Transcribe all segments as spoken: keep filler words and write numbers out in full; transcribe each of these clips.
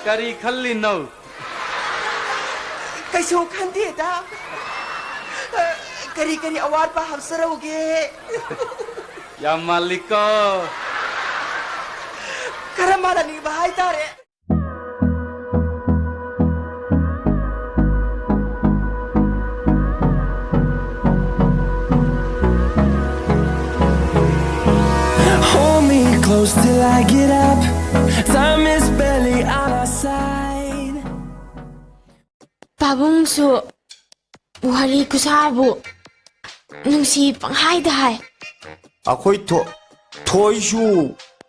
ꯀꯔꯤ ꯈꯜꯂꯤꯅꯣ? ꯀꯩꯁꯨ ꯈꯟꯗꯦꯗ꯫ ꯀꯔꯤ ꯀꯔꯤ ꯑꯋꯥꯠꯄ ꯍꯥꯞꯆꯔꯧꯒꯦ? ꯌꯥꯝ ꯃꯥꯜꯂꯤꯀꯣ꯫ ꯈꯔ ꯃꯥꯜꯍꯟꯅꯤꯡꯕ ꯍꯥꯏꯇꯥꯔꯦ꯫ Hold me close till I get up. Time is barely on our side. ꯄꯥꯕꯨꯡꯁꯨ ꯋꯥꯔꯤ ꯈꯨꯁꯥꯕꯨ ꯅꯨꯡꯁꯤ ꯄꯪꯍꯥꯏꯗ ꯍꯥꯏ꯫ ꯑꯩꯈꯣꯏ ꯊꯣ-, ꯊꯣꯏꯁꯨ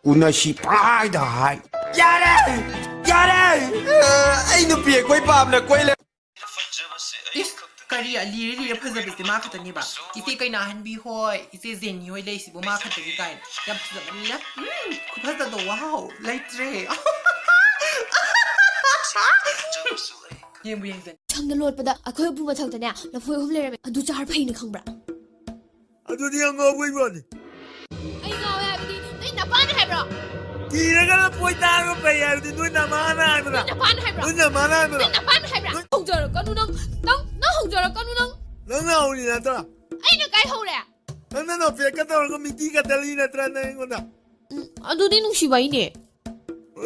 ꯎꯅꯁꯤ ꯄꯪꯍꯥꯏꯗ ꯍꯥꯏ꯫ ꯌꯥꯔꯦ! ꯌꯥꯔꯦ! ꯑꯩ ꯅꯨꯄꯤ ꯑꯩꯈꯣꯏ ꯄꯥꯝꯅ ꯀꯣꯏ ꯂꯩ꯫ ꯏꯁ, ꯀꯔꯤ ꯂꯤꯔ ꯂꯤꯔ ꯐꯖꯕꯁꯦ ꯃꯥ ꯈꯛꯇꯅꯦꯕ? ꯏꯆꯦ ꯀꯩꯅꯥꯍꯟꯕꯤ ꯍꯣꯏ, ꯏꯆꯦ ꯖꯦꯅꯤ ꯍꯣꯏ ꯂꯩꯁꯤꯕꯨ ꯃꯥ ꯈꯛꯇꯒꯤ ꯀꯥꯏꯅ꯫ ꯌꯥꯝ ꯐꯖꯕꯅꯤꯅ꯫ ꯎꯝ, ꯈꯨꯐꯖꯗꯣ, ꯋꯥꯎ, ꯂꯩꯇ꯭ꯔꯦ꯫ ꯌꯦꯡꯕꯨ ꯌꯦꯡꯖꯅꯤꯡ꯫ ꯁꯪꯗ ꯂꯣꯠꯄꯗ ꯑꯩꯈꯣꯏ ꯎꯄꯨ ꯃꯊꯛꯇꯅꯦ ꯂꯐꯣꯏ ꯑꯍꯨꯝ ꯂꯩꯔꯝꯃꯦ꯫ ꯑꯗꯨ ꯆꯥꯔ ꯐꯩꯅ ꯈꯪꯕ꯭ꯔꯥ? ꯑꯗꯨꯗꯤ ꯑꯉꯥꯎꯕ ꯏꯕꯥꯅꯤ꯫ ꯑꯩ ꯉꯥꯎꯋꯦ ꯍꯥꯏꯕꯗꯤ ꯅꯣꯏ ꯅꯄꯥꯅ ꯍꯥꯏꯕ꯭ꯔꯣ? ꯀꯤꯔꯒ ꯂꯐꯣꯏ ꯇꯥꯔꯒ ꯐꯩ ꯍꯥꯏꯕꯗꯤ ꯅꯣꯏ ꯅꯃꯥꯅ ꯍꯥꯏꯕ꯭ꯔꯥ? ꯅꯣꯏ ꯅꯄꯥꯅ ꯍꯥꯏꯕ꯭ꯔꯣ? ꯅꯣꯏ ꯅꯃꯥꯅ ꯍꯥꯏꯕ꯭ꯔꯥ? ꯅꯣꯏ ꯅꯄꯥꯅ ꯍꯥꯏꯕ꯭ꯔꯥ? ꯅꯣꯏ ꯍꯧꯖꯔꯛꯀꯅꯨ ꯅꯪ, ꯅꯪ, ꯅꯪ ꯍꯧꯖꯔꯛꯀꯅꯨ ꯅꯪ꯫ ꯅꯪꯅ ꯍꯧꯔꯤ ꯅꯠꯇ꯭ꯔꯥ? ꯑꯩꯅ ꯀꯥꯏ ꯍꯧꯔꯦ? ꯅꯪꯅ ꯅꯣꯐꯦꯠꯀ ꯇꯧꯔꯒ ꯃꯤꯇꯤꯒ ꯇꯜꯂꯤ ꯅꯠꯇ꯭ꯔꯥ ꯅꯪ ꯑꯩꯉꯣꯟꯗ? ꯎꯝ, ꯑꯗꯨꯗꯤ ꯅꯨꯡꯁꯤꯕꯩꯅꯦ꯫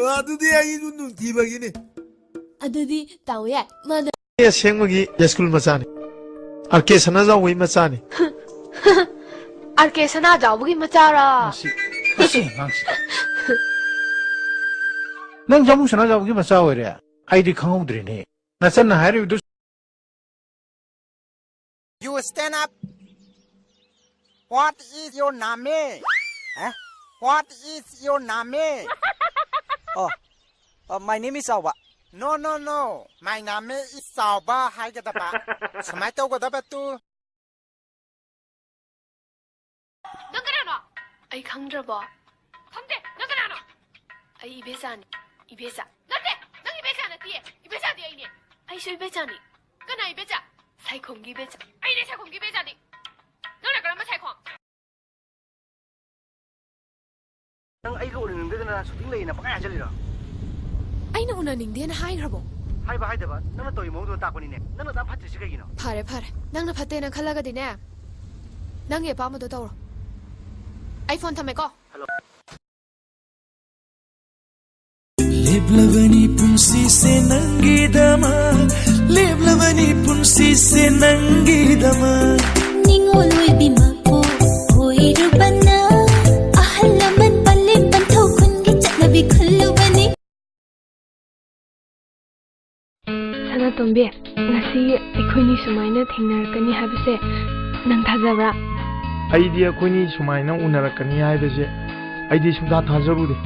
ꯑ, ꯑꯗꯨꯗꯤ ꯑꯩꯁꯨ ꯅꯨꯡꯁꯤꯕꯒꯤꯅꯤ꯫ ꯑꯗꯨꯗꯤ ꯇꯥꯃꯣ ꯌꯥꯏ, ꯃꯥꯅ ꯑꯩ ꯑꯁꯦꯡꯕꯒꯤ ꯌꯥꯏꯁ꯭ꯀꯨꯜ ꯃꯆꯥꯅꯤ꯫ ꯑꯥꯔ ꯀꯦ ꯁꯅꯥꯖꯥꯎꯕꯒꯤ ꯃꯆꯥꯅꯤ꯫ ꯑꯥꯔ ꯀꯦ ꯁꯅꯥꯖꯥꯎꯕꯒꯤ ꯃꯆꯥꯔꯥ? ꯃꯁꯤ, ꯃꯁꯤ ꯑꯉꯥꯡꯁꯤ꯫ ꯅꯪ ꯖꯥꯃꯨ ꯁꯅꯥꯖꯥꯎꯕꯒꯤ ꯃꯆꯥ ꯑꯣꯏꯔꯦ? ꯑꯩꯗꯤ ꯈꯪꯍꯧꯗ꯭ꯔꯦꯅꯦ꯫ ꯅꯆꯟꯅ ꯍꯥꯏꯔꯤꯕꯗꯨ You stand up. What is your name? Eh? What is your name? Oh, uh, my name is Saoba. No, no, no. My name is Saoba ꯍꯥꯏꯒꯗꯕ꯫ ꯁꯨꯃꯥꯏ ꯇꯧꯒꯗꯕ ꯇꯨ꯫ ꯅꯪ ꯀꯅꯥꯅꯣ? ꯑꯩ ꯈꯪꯗ꯭ꯔꯕꯣ? ꯈꯪꯗꯦ꯫ ꯅꯪ ꯀꯅꯥꯅꯣ? ꯑꯩ ꯏꯕꯦꯆꯥꯅꯤ꯫ ꯏꯕꯦꯆꯥ꯫ ꯅꯠꯇꯦ! ꯅꯪ ꯏꯕꯦꯆꯥ ꯅꯠꯇꯤꯌꯦ! ꯏꯕꯦꯆꯥꯗꯤ ꯑꯩꯅꯦ! ꯑꯩꯁꯨ ꯏꯕꯦꯆꯥꯅꯤ꯫ ꯀꯅꯥ ꯏꯕꯦꯆꯥ? ꯁꯥꯏꯈꯣꯝꯒꯤ ꯏꯕꯦꯆꯥ꯫ ꯑꯩꯅꯦ ꯁꯥꯏꯈꯣꯝꯒꯤ ꯏꯕꯦꯆꯥꯗꯤ! ꯅꯪꯅ ꯀꯔꯝꯕ ꯁꯥꯏꯈꯣꯝ? ꯅꯪ ꯑꯩꯒ ꯎꯅꯅꯤꯡꯗꯗꯅ ꯁꯨꯇꯤꯡ ꯂꯩꯌꯦꯅ ꯄꯪꯍꯥꯏ ꯍꯥꯏꯖꯜꯂꯤꯔꯣ? ꯑꯩ ꯅꯪ ꯎꯅꯅꯤꯡꯗꯦꯅ ꯍꯥꯏꯈ꯭ꯔꯕꯣ? ꯍꯥꯏꯕ ꯍꯥꯏꯗꯕ ꯅꯪꯅ ꯇꯧꯔꯤ ꯃꯑꯣꯡꯗꯨꯅ ꯇꯥꯛꯄꯅꯤꯅꯦ꯫ ꯅꯪꯅ ꯑꯗꯨꯛ ꯐꯠꯇ꯭ꯔꯤꯁꯤ ꯀꯩꯒꯤꯅꯣ? ꯐꯔꯦ, ꯐꯔꯦ꯫ ꯅꯪꯅ ꯐꯠꯇꯦꯅ ꯈꯜꯂꯒꯗꯤꯅꯦ, ꯅꯪꯒꯤ ꯑꯄꯥꯝꯕꯗꯣ ꯇꯧꯔꯣ꯫ ꯑꯩ ꯐꯣꯟ ꯊꯝꯃꯦꯀꯣ꯫ ꯍꯜꯂꯣ꯫ ꯂꯦꯞꯂꯕꯅꯤ ꯄꯨꯟꯁꯤꯁꯦ ꯅꯪꯒꯤꯗꯃꯛ, ꯂꯦꯞꯂꯕꯅꯤ ꯄꯨꯟꯁꯤꯁꯦ ꯅꯪꯒꯤꯗꯃꯛ꯫ ꯅꯤꯉꯣꯜ ꯑꯣꯏꯕꯤ ꯃꯄꯣꯛ ꯑꯣꯏꯔꯨꯕꯅ, ꯑꯍꯜ ꯂꯃꯟ ꯄꯂꯦꯝ ꯄꯟꯊꯧ ꯈꯨꯟꯒꯤ ꯆꯠꯅꯕꯤ ꯈꯨꯜꯂꯨꯕꯅꯤ꯫ ꯁꯅꯥꯇꯣꯝꯕꯤ, ꯉꯁꯤ ꯑꯩꯈꯣꯏꯅꯤ ꯁꯨꯃꯥꯏꯅ ꯊꯦꯡꯅꯔꯛꯀꯅꯤ ꯍꯥꯏꯕꯁꯦ ꯅꯪ ꯊꯥꯖꯕ꯭ꯔꯥ? ꯑꯩꯗꯤ ꯑꯩꯈꯣꯏꯅꯤ ꯁꯨꯃꯥꯏꯅ ꯎꯅꯔꯛꯀꯅꯤ ꯍꯥꯏꯕꯁꯦ ꯑꯩꯗꯤ ꯁꯨꯡꯊꯥ ꯊꯥꯖꯔꯨꯗꯦ꯫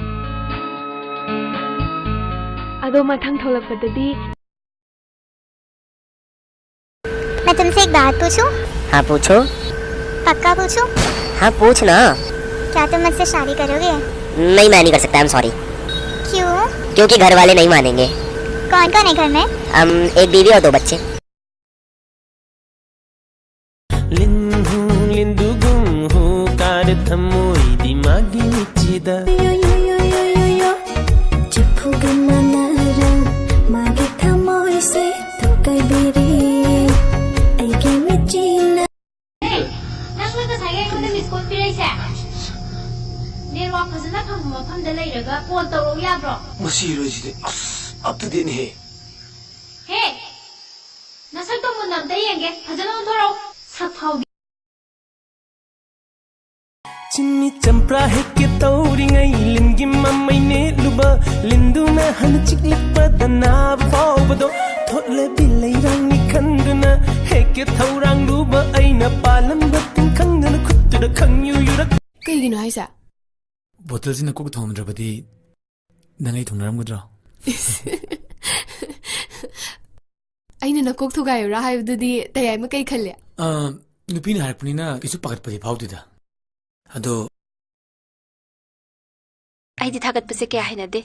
ꯑꯗꯣ ꯃꯊꯪ ꯊꯣꯛꯂꯛꯄꯗꯗꯤ मैं तुमसे एक बात पूछूं? हाँ, पूछो। पक्का पूछूं? हाँ, पूछ ना। क्या तुम मुझसे शादी करोगे? नहीं, मैं नहीं कर सकता, I'm sorry। क्यों? क्योंकि घर वाले नहीं मानेंगे। कौन कौन है घर में? हम एक बीवी और दो बच्चे। ꯂꯤꯟꯍꯨ ꯂꯤꯟꯗꯨꯒꯨꯝ ꯍꯨ ꯀꯥꯔꯦ ꯊꯃꯣꯏꯗꯤ ꯃꯥꯒꯤ ꯃꯤꯠꯁꯤꯗ꯫ ꯆꯤꯐꯨꯒ ꯃꯥꯟꯅꯔ ꯃꯥꯒꯤ ꯊꯃꯣꯏꯁꯦ ꯊꯨꯒꯥꯏꯕꯤꯔꯦ ꯑꯩꯒꯤ ꯃꯤꯠꯁꯤꯅ꯫ ꯅꯪꯅ ꯉꯁꯥꯏꯒꯤ ꯑꯩꯉꯣꯟꯗ ꯃꯤꯁ ꯀꯣꯜ ꯄꯤꯔꯛꯏꯁꯦ? ꯅꯦꯠꯋꯥꯛ ꯐꯖꯅ ꯐꯪꯕ ꯃꯐꯝꯗ ꯂꯩꯔꯒ ꯀꯣꯜ ꯇꯧꯔꯛꯎ ꯌꯥꯗ꯭ꯔꯣ? ꯃꯁꯤ ꯏꯔꯣꯏꯁꯤꯗꯤ ꯑꯁ ꯑꯞ ꯇꯨ ꯗꯦꯠꯅꯤꯍꯦ꯫ ꯍꯦ! ꯅꯁꯛꯇꯣ ꯃꯨꯟꯅ ꯑꯝꯇ ꯌꯦꯡꯒꯦ꯫ ꯐꯖꯅ ꯑꯣꯟꯊꯣꯔꯛꯎ꯫ ꯁꯛꯐꯥꯎꯗꯤ꯫ ꯆꯤꯅꯤ ꯆꯝꯄ꯭ꯔꯥ ꯍꯦꯛꯀꯦ ꯇꯧꯔꯤꯉꯩ ꯂꯤꯟꯒꯤ ꯃꯃꯩ ꯅꯦꯠꯂꯨꯕ꯫ ꯂꯤꯟꯗꯨꯅ ꯍꯥꯟꯅ ꯆꯤꯛꯂꯛꯄꯗ ꯅꯥꯕ ꯐꯥꯎꯕꯗꯣ꯫ ꯊꯣꯠꯂꯕꯤ ꯂꯩꯔꯥꯡꯅꯤ ꯈꯟꯗꯨꯅ ꯍꯦꯛꯀꯦ ꯊꯧꯔꯥꯡꯂꯨꯕ꯫ ꯑꯩꯅ ꯄꯥꯜꯂꯝꯕ ꯇꯤꯟ ꯈꯪꯗꯅ ꯈꯨꯠꯇꯨꯗ ꯈꯪꯌꯨ ꯌꯨꯔꯛ꯫ ꯀꯩꯒꯤꯅꯣ ꯍꯥꯏꯁꯦ? ꯕꯣꯇꯜꯁꯤꯅ ꯀꯣꯛ ꯊꯣꯡꯉꯝꯗ꯭ꯔꯕꯗꯤ ꯅꯪ ꯑꯩ ꯊꯨꯡꯅꯔꯝꯒꯗ꯭ꯔꯣ? ꯏꯁ꯫ ꯑꯩꯅ ꯅꯀꯣꯛ ꯊꯨꯒꯥꯏꯌꯨꯔꯥ ꯍꯥꯏꯕꯗꯨꯗꯤ ꯇꯌꯥꯏꯃ ꯀꯩ ꯈꯜꯂꯤ? ꯑ, ꯅꯨꯄꯤꯅ ꯍꯥꯏꯔꯛꯄꯅꯤꯅ ꯀꯩꯁꯨ ꯄꯥꯈꯠꯄꯗꯤ ꯐꯥꯎꯗꯦꯗ꯫ ꯑꯗꯣ ꯑꯩꯗꯤ ꯊꯥꯒꯠꯄꯁꯦ ꯀꯌꯥ ꯍꯩꯅꯗꯦ꯫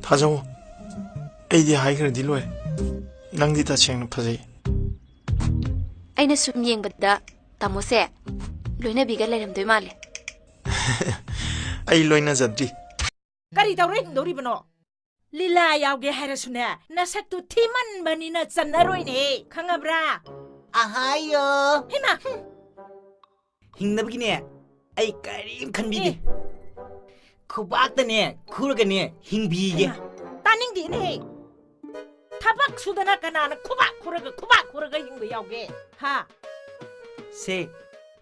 ꯊꯥꯖꯧ꯫ ꯑꯩꯗꯤ ꯍꯥꯏꯈ꯭ꯔꯗꯤ ꯂꯣꯏꯔꯦ꯫ ꯅꯪꯗꯤ ꯇꯁꯦꯡꯅ ꯐꯖꯩ꯫ ꯑꯩꯅ ꯁꯨꯝ ꯌꯦꯡꯕꯗ ꯇꯥꯃꯣꯁꯦ ꯂꯣꯏꯅꯕꯤꯒ ꯂꯩꯔꯝꯗꯣꯏ ꯃꯥꯜꯂꯦ꯫ ꯑꯩ ꯂꯣꯏꯅꯖꯗ꯭ꯔꯤ꯫ ꯀꯔꯤ ꯇꯧꯔ ꯍꯤꯡꯗꯧꯔꯤꯕꯅꯣ? ꯂꯤꯂꯥ ꯌꯥꯎꯒꯦ ꯍꯥꯏꯔꯁꯨꯅꯦ, ꯅꯁꯛꯇꯨ ꯊꯤꯃꯟꯕꯅꯤꯅ ꯆꯟꯅꯔꯣꯏꯅꯦ, ꯈꯪꯉꯕ꯭ꯔꯥ? ꯑꯍꯥꯌꯣ꯫ ꯍꯩꯃꯥ! ꯍꯤꯡꯅꯕꯒꯤꯅꯦ, ꯑꯩ ꯀꯔꯤꯝ ꯈꯟꯕꯤꯗꯦ꯫ ꯑꯦ꯫ ꯈꯨꯕꯥꯛꯇꯅꯦ, ꯈꯨꯔꯒꯅꯦ, ꯍꯤꯡꯕꯤꯒꯦ꯫ ꯍꯩꯃꯥ! ꯇꯥꯅꯤꯡꯗꯦꯅꯦ꯫ ꯊꯕꯛ ꯁꯨꯗꯅ ꯀꯅꯥꯅ ꯈꯨꯕꯥꯛ ꯈꯨꯔꯒ, ꯈꯨꯕꯥꯛ ꯈꯨꯔꯒ ꯍꯤꯡꯕ ꯌꯥꯎꯒꯦ? ꯍꯥ? ꯁꯦ,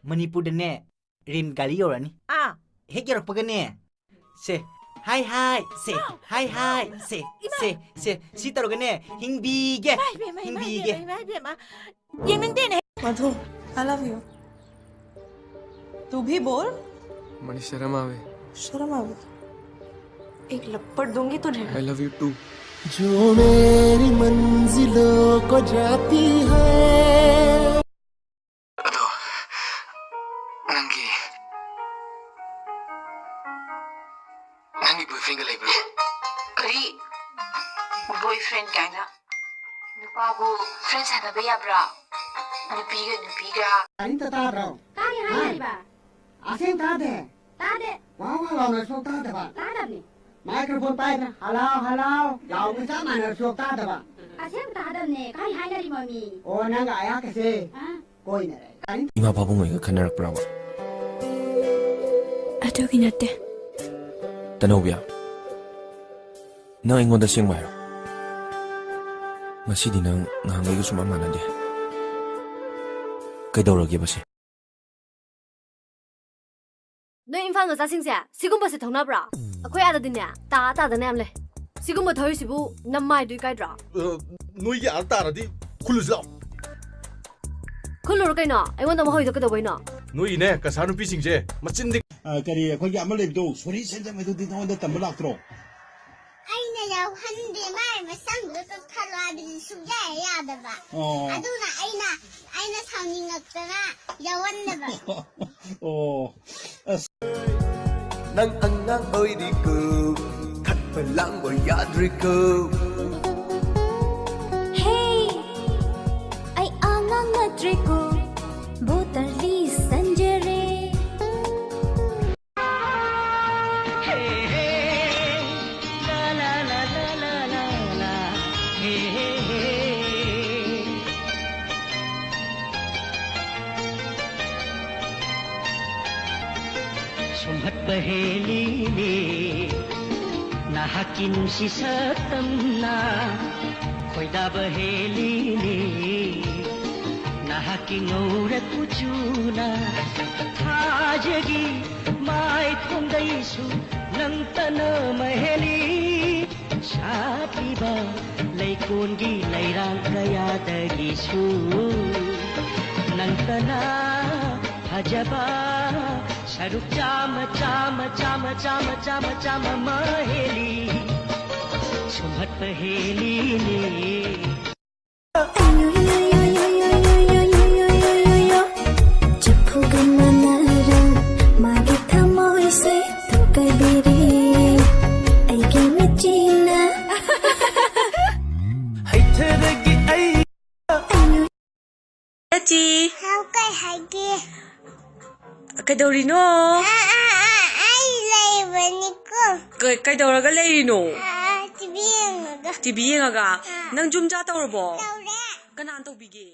ꯃꯅꯤꯄꯨꯔꯗꯅꯦ, ꯔꯦꯟ ꯒꯥꯔꯤ ꯌꯧꯔꯛꯑꯅꯤ꯫ ꯑꯥ꯫ ꯍꯦꯛ ꯌꯧꯔꯛꯄꯒꯅꯦ, ꯁꯦ, ꯍꯥꯏ ꯍꯥꯏ, ꯁꯦ, ꯍꯥꯏ ꯍꯥꯏ, ꯁꯦ, ꯏꯃꯥ! ꯁꯦ, ꯁꯦ, ꯁꯤ ꯇꯧꯔꯒꯅꯦ, ꯍꯤꯡꯕꯤꯒꯦ, ꯏꯃꯥ, ꯏꯕꯦꯝꯃ, ꯏꯃꯥ, ꯍꯤꯡꯕꯤꯒꯦ꯫ ꯏꯕꯦꯝꯃ, ꯏꯃꯥ, ꯏꯕꯦꯝꯃ꯫ ꯌꯦꯡꯅꯤꯡꯗꯦꯅꯦ꯫ मधु, I love you। तू भी बोल। મને શરમ આવે। शर्म आवे? एक लप्पड़ दूंगी तुझे। I love you too। जो मेरी मंजिलों को जाती है। ꯑꯗꯣ, ꯅꯪꯒꯤ, ꯅꯪꯒꯤ boyfriendꯒ ꯂꯩꯕ꯭ꯔꯣ? ꯀꯔꯤ? Boyfriend ꯀꯥꯏꯅ? ꯅꯨꯄꯥꯕꯨ friend ꯁꯥꯟꯅꯕ ꯌꯥꯕ꯭ꯔꯥ? ꯅꯨꯄꯤꯒ ꯅꯨꯄꯤꯒ꯫ ꯀꯔꯤꯝꯇ ꯇꯥꯗ꯭ꯔꯣ? ꯇꯥꯏ ꯍꯥꯏꯔꯤꯕ꯫ ꯑꯁꯦꯡ ꯇꯥꯗꯦ꯫ ꯇꯥꯗꯦ꯫ ꯋꯥ ꯋꯥ ꯂꯥꯎꯅ ꯁꯣꯛ ꯇꯥꯗꯕ꯫ ꯇꯥꯗꯕꯅꯤ꯫ Microphone ꯄꯥꯏꯗꯅ ꯍꯂꯥꯎ ꯍꯂꯥꯎ ꯂꯥꯎꯕ ꯆꯞ ꯃꯥꯟꯅꯔꯁꯨ ꯇꯥꯗꯕ꯫ ꯑꯁꯦꯡꯕ ꯇꯥꯗꯕꯅꯦ, ꯀꯔꯤ ꯍꯥꯏꯅꯔꯤꯃꯣ ꯃꯤ? ꯑꯣ, ꯅꯪꯒ ꯑꯩꯍꯥꯛꯀꯁꯦ ꯑ? ꯀꯣꯏꯅꯔꯦ꯫ ꯀꯔꯤ? ꯏꯃꯥ ꯄꯥꯕꯨꯡ ꯍꯣꯏꯒ ꯈꯟꯅꯔꯛꯄ꯭ꯔꯕ? ꯑꯗꯨꯒꯤ ꯅꯠꯇꯦ꯫ ꯇꯅꯧꯕꯤ, ꯅꯪ ꯑꯩꯉꯣꯟꯗ ꯑꯁꯦꯡꯕ ꯍꯥꯏꯔꯣ꯫ ꯉꯁꯤꯗꯤ ꯅꯪ ꯉꯍꯥꯟꯈꯩꯒ ꯁꯨꯃꯥꯟ ꯃꯥꯟꯅꯗꯦ꯫ ꯀꯩꯗꯧꯔꯒꯦꯕꯁꯦ? ꯅꯣꯏ ꯏꯝꯐꯥꯜ ꯃꯆꯥꯁꯤꯡꯁꯦ ꯁꯤꯒꯨꯝꯕꯁꯦ ꯊꯧꯅꯕ꯭ꯔꯣ? ꯑꯩꯈꯣꯏ ꯑꯥꯗꯗꯤꯅꯦ ꯇꯥ ꯇꯥꯗꯅ ꯌꯥꯝ ꯂꯩ꯫ ꯁꯤꯒꯨꯝꯕ ꯊꯧꯔꯤꯁꯤꯕꯨ ꯅꯃꯥꯏꯗꯨ ꯏꯀꯥꯏꯗ꯭ꯔꯣ? ꯑ, ꯅꯣꯏꯒꯤ ꯑꯥꯗ ꯇꯥꯔꯗꯤ ꯈꯨꯜꯂꯨꯁꯤ ꯂꯥꯛꯑꯣ꯫ ꯈꯨꯜꯂꯨꯔꯣ ꯀꯩꯅꯣ? ꯑꯩꯉꯣꯟꯗ ꯑꯃꯨꯛ ꯍꯧꯔꯤꯗꯣ ꯀꯩꯗꯧꯕꯩꯅꯣ? ꯅꯣꯏꯒꯤꯅꯦ ꯀꯁꯥꯔ ꯅꯨꯄꯤꯁꯤꯡꯁꯦ ꯃꯆꯤꯟꯗꯤ꯫ ꯑ, ꯀꯔꯤ ꯑꯩꯈꯣꯏꯒꯤ ꯑꯃ ꯂꯩꯕꯗꯣ, ꯁꯣꯔꯤ ꯁꯦꯟꯖꯝ ꯍꯥꯏꯗꯨꯗꯤ ꯅꯉꯣꯟꯗ ꯇꯝꯕ ꯂꯥꯛꯇ꯭ꯔꯣ? ꯑꯩꯅ ꯌꯥꯎꯍꯟꯗꯦ, ꯃꯥꯏ ꯃꯁꯝꯗꯣ ꯀꯛꯊꯠꯂꯣ ꯍꯥꯏꯕꯗꯤ ꯁꯨꯡꯌꯥ ꯌꯥꯗꯕ꯫ ꯑꯣ꯫ ꯑꯗꯨꯅ ꯑꯩꯅ, ꯑꯩꯅ ꯁꯥꯎꯅꯤꯡꯉꯛꯇꯅ ꯌꯥꯎꯍꯟꯗꯕ꯫ ꯑꯣ꯫ ꯑꯁ꯫ ꯅꯪ ꯑꯉꯥꯡ ꯑꯣꯏꯔꯤꯀꯣ, ꯊꯛꯄ ꯂꯥꯡꯕ ꯌꯥꯗ꯭ꯔꯤꯀꯣ꯫ ꯍꯦ, ꯑꯩ ꯑꯉꯥꯡ ꯅꯠꯇ꯭ꯔꯦꯀꯣ, ꯕꯣꯇꯜ ꯂꯤꯁꯟꯖꯔꯦ꯫ ꯄꯍꯦꯂꯤꯅꯦ ꯅꯍꯥꯛꯀꯤ ꯅꯨꯡꯁꯤ ꯁꯛꯇꯝꯅ ꯈꯣꯏꯗꯥꯕ ꯍꯦꯜꯂꯤꯅꯦ ꯅꯍꯥꯛꯀꯤ ꯉꯧꯔꯛ ꯀꯨꯆꯨꯅ ꯊꯥꯖꯒꯤ ꯃꯥꯏꯊꯣꯡꯗꯩꯁꯨ ꯅꯪꯇꯅ ꯃꯍꯦꯜꯂꯤ ꯁꯥꯠꯂꯤꯕ ꯂꯩꯀꯣꯟꯒꯤ ꯂꯩꯔꯥꯡ ꯀꯌꯥꯗꯒꯤꯁꯨ ꯅꯪꯇꯅ ꯐꯖꯕ ꯁꯔꯨꯛ ꯆꯥꯝꯃ ꯆꯥꯝꯃ ꯆꯥꯝꯃ ꯆꯥꯝꯃ ꯆꯥꯝꯃ ꯆꯥꯝꯃ ꯑꯃ ꯍꯦꯜꯂꯤ ꯁꯨꯝꯍꯠꯄ ꯍꯦꯜꯂꯤꯅꯦ ꯆꯐꯨꯒ ꯃꯥꯟꯅꯔ ꯃꯥꯒꯤ ꯊꯃꯣꯏꯁꯦ ꯊꯨꯒꯥꯏꯕꯤꯔꯦ ꯑꯩꯒꯤ ꯃꯤꯠꯁꯤꯅ ꯍꯩꯊꯔꯒꯦ ꯑꯩ ꯆꯤ ꯍꯥꯎ ꯀꯩ ꯍꯥꯏꯒꯦ ꯀꯩꯗꯧꯔꯤꯅꯣ ꯑ ꯑ ꯑ ꯑꯩ ꯂꯩꯕꯅꯤꯀꯣ ꯀ- ꯀꯩꯗꯧꯔꯒ ꯂꯩꯔꯤꯅꯣ ꯑ ꯇꯤꯚꯤ ꯌꯦꯡꯉꯒ ꯇꯤꯚꯤ ꯌꯦꯡꯉꯒ ꯅꯪ ꯖꯨꯝꯖꯥ ꯇꯧꯔꯕꯣ ꯇꯧꯔꯦ ꯀꯅꯥꯅ ꯇꯧꯕꯤꯒꯦ